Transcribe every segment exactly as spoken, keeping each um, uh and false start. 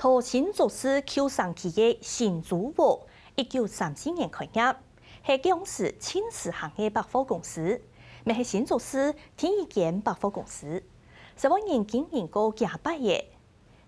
在新竹市舊城區个新竹屋，一九三四年開業，係該央時盡時行个百貨公司，乜係新竹市第一間百貨公司。十萬人經營過幾下擺了。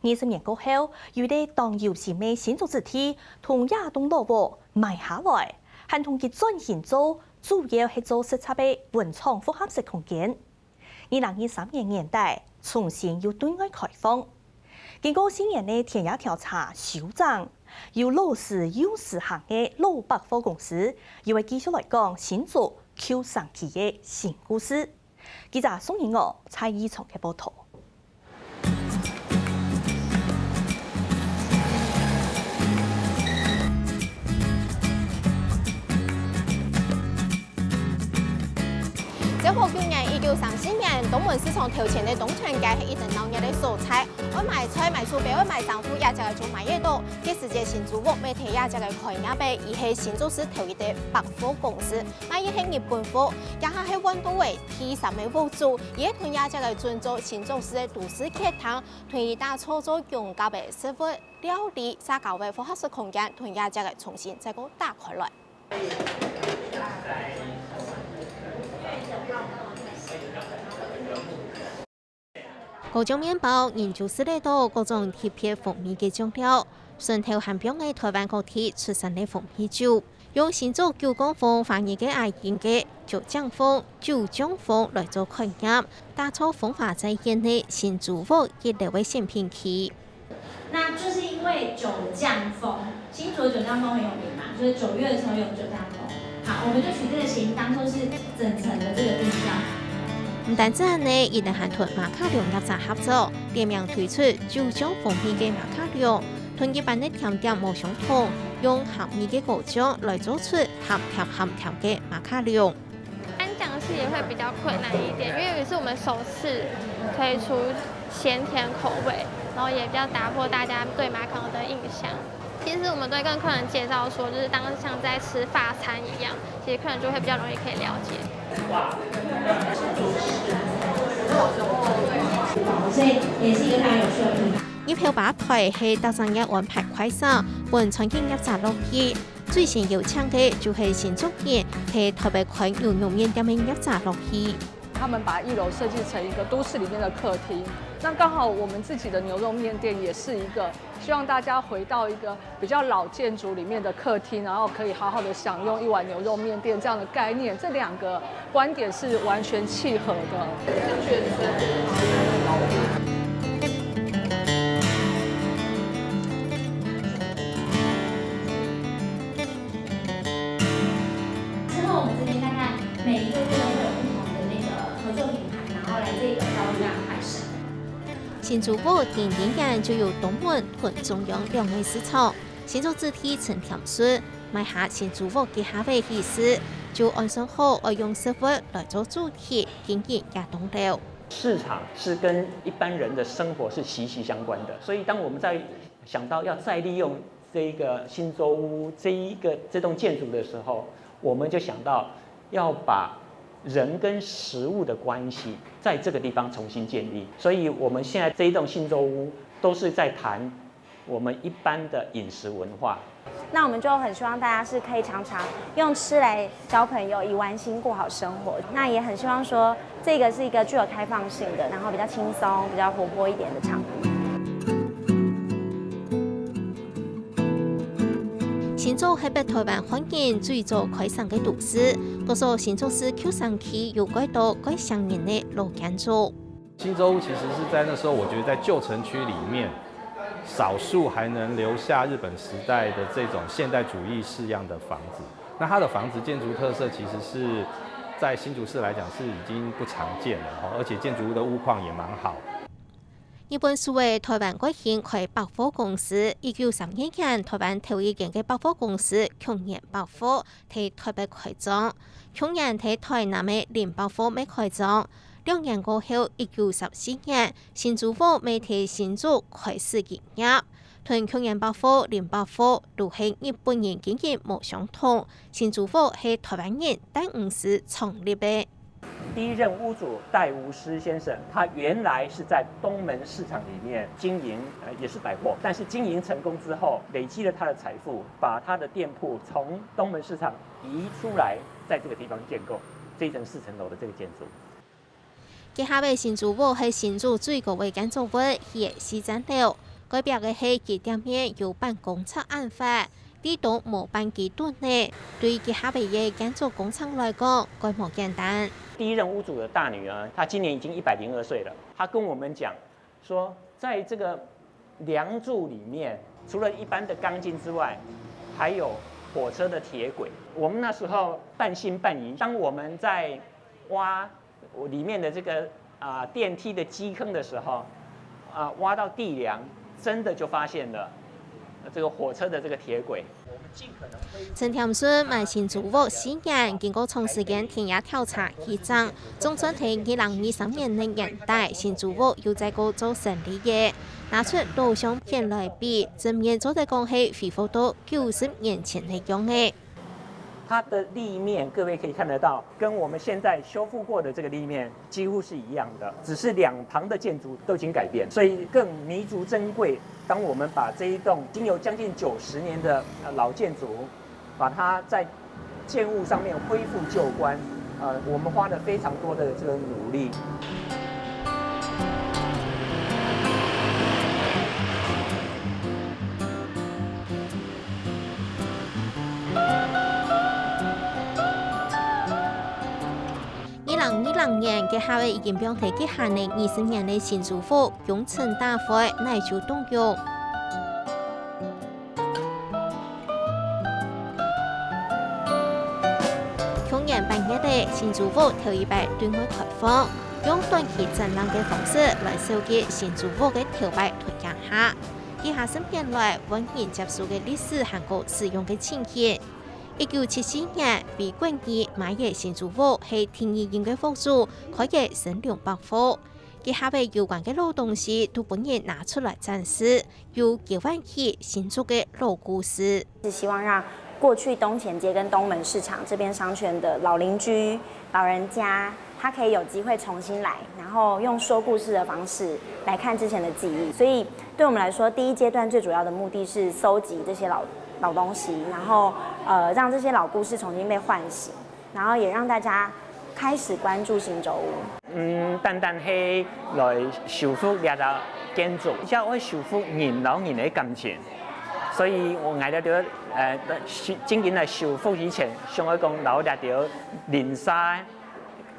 二十年過後，有一個當有心个新竹子弟，同這棟老屋買下來，還同佢轉型做，主要係做實習个文創複合式空間。 二零二三年年底，重新又對外開放。經過四年个田野調查、修整，由老式又時行个老百貨公司，又會繼續來講新竹舊城區个新故事。記者宋英娥、蔡義聰个報導。 照舊年一九三四年，東門市場頭前个東團街係一等鬧熱个所在，愛買菜、買手錶、愛買衫褲，這隻个就買得到。該時節新竹屋乜在這隻个開業个，佢係新竹市頭一個百貨公司，乜佢係日本貨，這下係萬都圍第三個屋主，佢係同這隻个準做新竹市个都市客廳，同佢打造做永續个食物料理、社交个複合式空間，同這隻个重新再過打開來。 果醬麵包、人就食得到各種特別風味个醬料，順頭還放个台灣各地出產个風味酒，用新竹九降風、華語个阿英个九降風、九降風來做概念，打造風華再現个新竹屋一樓个選品區。 那就是因為九降風，新竹的九降風很有名嘛，就是九月的時候有九降風。好，我們就取這個型當做是整層的這個地標。毋單止恁呢，佢等還同馬卡龍業者合作，聯名推出九降風味个馬卡龍，同一般个甜點無相同，用鹹味个果醬來做出鹹甜鹹甜个馬卡龍。 單講是也會比較困難一點，因為也是我們首次推出鹹甜口味，然後也比較打破大家對馬卡龍的印象。其實我們都會跟客人介紹說，就是當像在吃法餐一樣，其實客人就會比較容易可以了解。所以也是一個非常有趣的地方。入口吧台係搭上要安排快閃，分餐廳業者落去。 最先邀請个就係新竹人，在台北開牛肉麵店个業者落去。他們把一樓設計成一個都市裡面的客廳，那剛好我們自己的牛肉麵店也是一個希望大家回到一個比較老建築裡面的客廳，然後可以好好的享用一碗牛肉麵店這樣的概念，這兩個 觀點是完全契合的。之後我們這邊大概每一個月都會有不同的那個合作品牌，然後來這個銷路量快閃。新竹屋頂頂眼就有東門同中央兩個市場，新竹子弟陳添順，買下新竹屋个下位意思，就按算好愛用食物來做主題， 經營這棟樓。市場是跟一般人的生活是息息相關的，所以當我們在想到要再利用這一個新竹屋這一個這棟建築的時候，我們就想到要把人跟食物的關係在這個地方重新建立。所以我們現在這一棟新竹屋都是在談 我們一般的飲食文化。那我們就很希望大家是可以常常用吃來交朋友，以玩心過好生活。那也很希望說，這個是一個具有開放性的，然後比較輕鬆、比較活潑一點的場域。新竹係北台灣漢人最早開城个都市，故所新竹市舊城區有蓋多蓋閃人个老建築。 新竹屋其實是在那時候，我覺得在舊城區裡面，少數還能留下日本時代的這種現代主義式樣的房子。那它的房子建築特色其實是在新竹市來講是已經不常見了，哦，而且建築物的屋況也蠻好。日本時个台灣國興開百貨公司，一九三二年台灣頭一間个百貨公司共源百貨在台北開張，共源在台南个林百貨乜開張。 兩年過後，一九三四年，新竹屋乜在新竹開始營業。同共源百貨、林百貨都係日本人經營無相同，新竹屋係台灣人戴恩師創立个。第一任屋主戴无师先生，他原来是在东门市场里面经营，呃，也是百货，但是经营成功之后，累积了他的财富，把他的店铺从东门市场移出来，在这个地方建构这一层四层楼的这个建筑。 這下个新竹屋係新竹最高个建築物，起四層樓。該壁个係佢店面有辦公室恁闊，地動無半幾噸呢。對這下个建築工程來講，蓋無簡單。第一任屋主的大女儿，她今年已经一百零二岁了，她跟我们讲说，在这个梁柱里面，除了一般的钢筋之外，还有火车的铁轨。我们那时候半信半疑，当我们在挖里面的这个啊、电梯的基坑的时候，啊、挖到地梁，真的就发现了这个火车的这个铁轨。陈添顺買新竹屋四年，經過長時間田野調查起正，總算在二零二三年个年底，新竹屋又再過做整理个，拿出老相片來比，正面做得講係恢復到九十年前个樣仔。它的立面，各位可以看得到，跟我们现在修复过的这个立面几乎是一样的，只是两旁的建筑都已经改变，所以更弥足珍贵。当我们把这一栋已经有将近九十年的呃老建筑，把它在建物上面恢复旧观，呃，我们花了非常多的这个努力。 二零二零年，該下个已經放忒極限个二十年个新竹屋，終成大火，泥就動搖。去年八月个新竹屋頭一擺對外開放，用短期展覽个方式來紹介新竹屋个頭擺同樣下。幾下十年來，萬人接受个歷史還過使用个情形。 一九七四年，為國語買个新竹屋係第二任个屋主開个新隆百貨。該下个有關个老東西都分人拿出來展示，又交換起新竹个老故事。是希望让过去东前街跟东门市场这边商圈的老邻居、老人家，他可以有机会重新来，然后用说故事的方式来看之前的记忆。所以对我们来说，第一阶段最主要的目的是搜集这些老老东西，然后呃让这些老故事重新被唤醒，然后也让大家开始关注新竹屋。嗯，单单係来修复这个建筑，也要修复人老人个感情。所以我，𠊎兜，呃，正經來修复以前，想要讲老这兜邻舍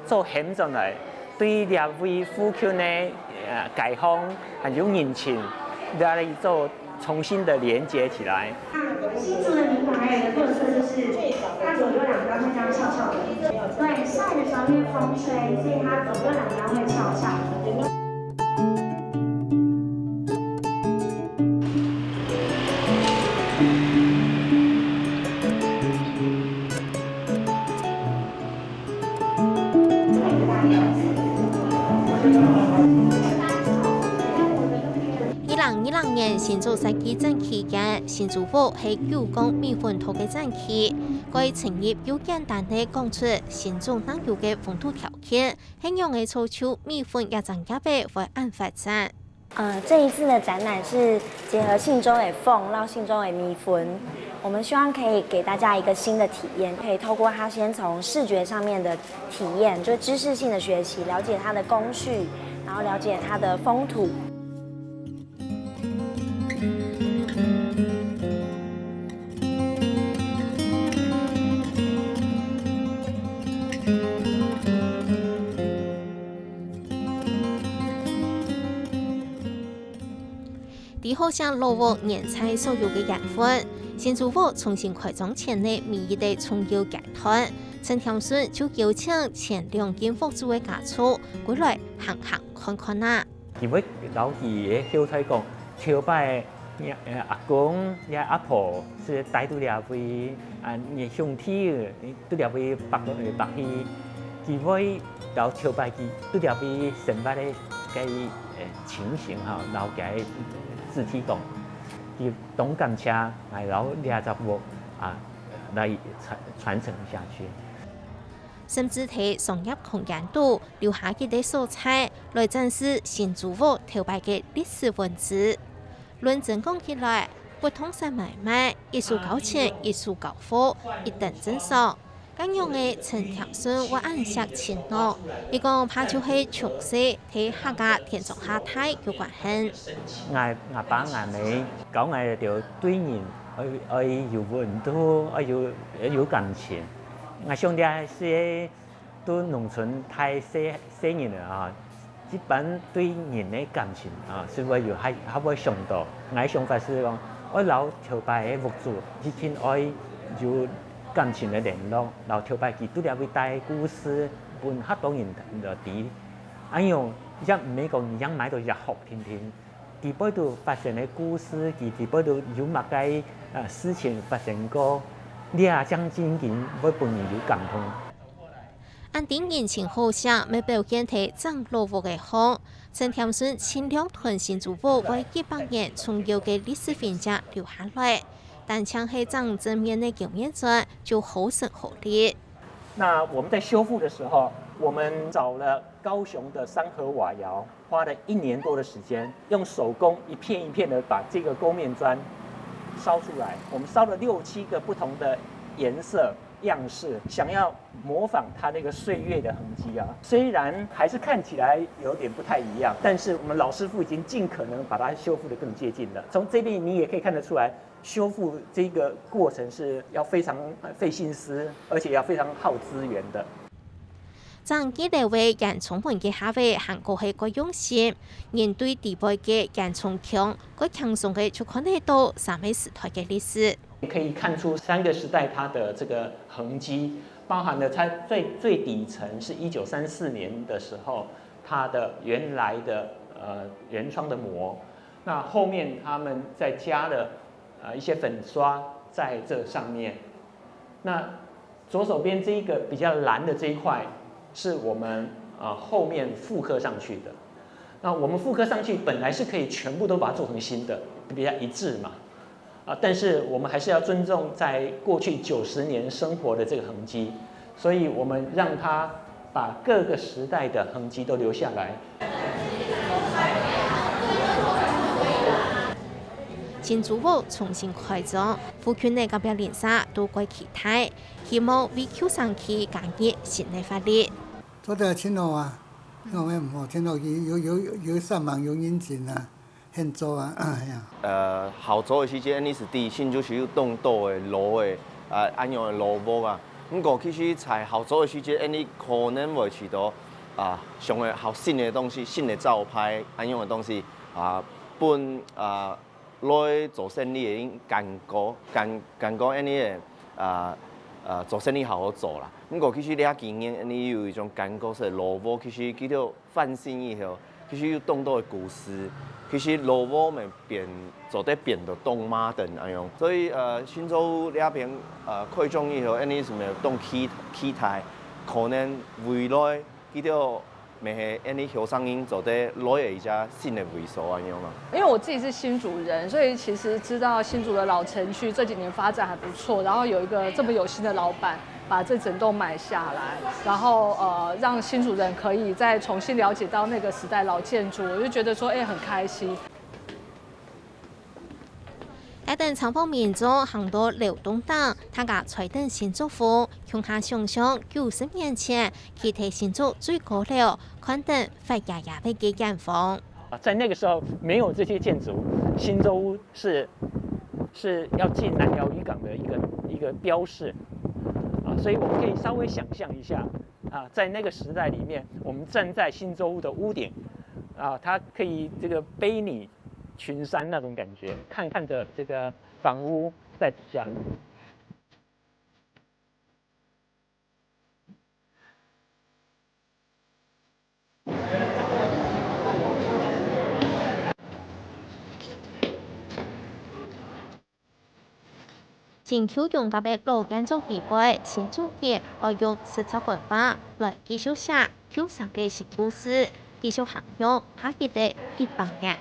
做喊转来，对这位附近个，呃，街坊还有人情，来做重新的连接起来。新竹的名牌的特色就是它左右两端会这样翘翘的，对，晒的时候因为风吹，所以它左右两端会翘翘。 二零二零年新竹設計展期間，新竹屋係九降米粉土个展期，該陳儀又簡單个講出新竹特有个溫度條件，係仰仔造就米粉這產業會恁發展。 呃，这一次的展览是结合信州的凤，让信州的米粉，我们希望可以给大家一个新的体验，可以透过它先从视觉上面的体验，就知识性的学习，了解它的工序，然后了解它的风土。 在學生老屋年菜所有个養分，新竹屋重新開張前个每一个重要階段，陳添順就邀請前兩任屋主个家族，過來行行看看啊。佢會摎佢个後代講，頭擺个阿公、个阿婆係戴到這位，啊，个兄弟 都了會白來白去，佢會到頭擺佢都了會生活个个情形吼，摎个子弟講，佢當感謝，來摎這隻屋啊來傳傳承下去。甚至在商業空間肚留下一个素材，來展示新竹屋頭擺个歷史文字。論真講起來，不動產買賣，一手交錢一手交貨，一等正爽。 該仰个陳添順會恁惜錢呢？佢講怕就係從細在客家天莊下大有關係。𠊎吾爸吾姆教𠊎兜對人愛愛有溫度，愛有有感情。𠊎想這係對農村大細細人啊， 一般對人个感情啊，係會有還還會想到。𠊎想法係講，愛摎頭擺个屋主一定愛有感情个聯絡，摎頭擺佢在這位戴个故事，分較多人來知。恁樣也毋係講樣買到一學定定，佢背肚發生个故事，佢佢背肚有麼个呃事情發生過，這正正經會分人有感動。 恁知人情好惜，乜表現在整老屋个項。陳添順盡量同新竹屋會幾百年重要个歷史痕跡留下來，單淨係整正面个舊面磚就好省好力。那我们在修复的时候，我们找了高雄的三和瓦窑，花了一年多的时间，用手工一片一片的把这个勾面砖烧出来。我们烧了六七个不同的颜色样式，想要模仿它那个岁月的痕迹啊。虽然还是看起来有点不太一样，但是我们老师傅已经尽可能把它修复得更接近了。从这边你也可以看得出来，修复这个过程是要非常费心思，而且要非常耗资源的。 正經个煙囪門个下背還過係該樣式，人對底背个煙囪腔，該輕鬆个就看得到三个時代个歷史。可以看出三个时代它的这个痕迹，包含了它最最底层是一九三四年的时候，它的原来的呃原窗的膜，那后面他们再加了呃一些粉刷在这上面，那 左手边这一个比较蓝的这一块是我们呃后面复刻上去的。那我们复刻上去本来是可以全部都把它做成新的，比较一致嘛。啊，但是我们还是要尊重在过去九十年生活的这个痕迹，所以我们让它把各个时代的痕迹都留下来。新竹屋重新開張，附近个隔壁鄰舍都蓋期待。 希望為舊城區加入新个活力。做得盡好啊，因為毋好盡好，有有有有煞猛，有認真啊，肯做啊，係啊。呃，好做个時節，你係知新竹係有當多个老个啊，恁樣个老屋啊。毋過其實在好做个時節，你可能會試到啊，想个好新个東西、新个招牌恁樣个東西啊，分啊。 來做生理个人感覺，感感覺恁呢个啊啊做生理好好做啦。毋過其實這幾年恁呢有一種感覺係老屋其實佢兜翻新以後，其實有當多个故事，其實老屋乜變做得變到當modern恁樣。所以呃，新竹這片呃開張以後，恁呢係乜當期期待，可能未來佢兜 乜係恁呢後生人做得來个一隻新个位所恁樣嘛。因為我自己是新竹人，所以其實知道新竹的老城區這幾年發展還不錯，然後有一個這麼有心的老闆把這整棟買下來，然後呃讓新竹人可以再重新了解到那個時代老建築，我就覺得說，哎，很開心。 帶等參訪民眾行到樓棟頂，大家揣等新竹風，共下想像九十年前，企在新竹最高樓，看等闊野野个遠方。啊，在那个时候没有这些建筑，新洲屋是是要进南寮渔港的一个一个标示啊，所以我们可以稍微想象一下啊，在那个时代里面，我们站在新洲屋的屋顶啊，它可以这个背你群山那种感觉，看看着这个房屋在讲。 新舊融合个老建築裡背，新主題愛用實作文化來繼續寫舊城个新故事，繼續行向下一个一百年。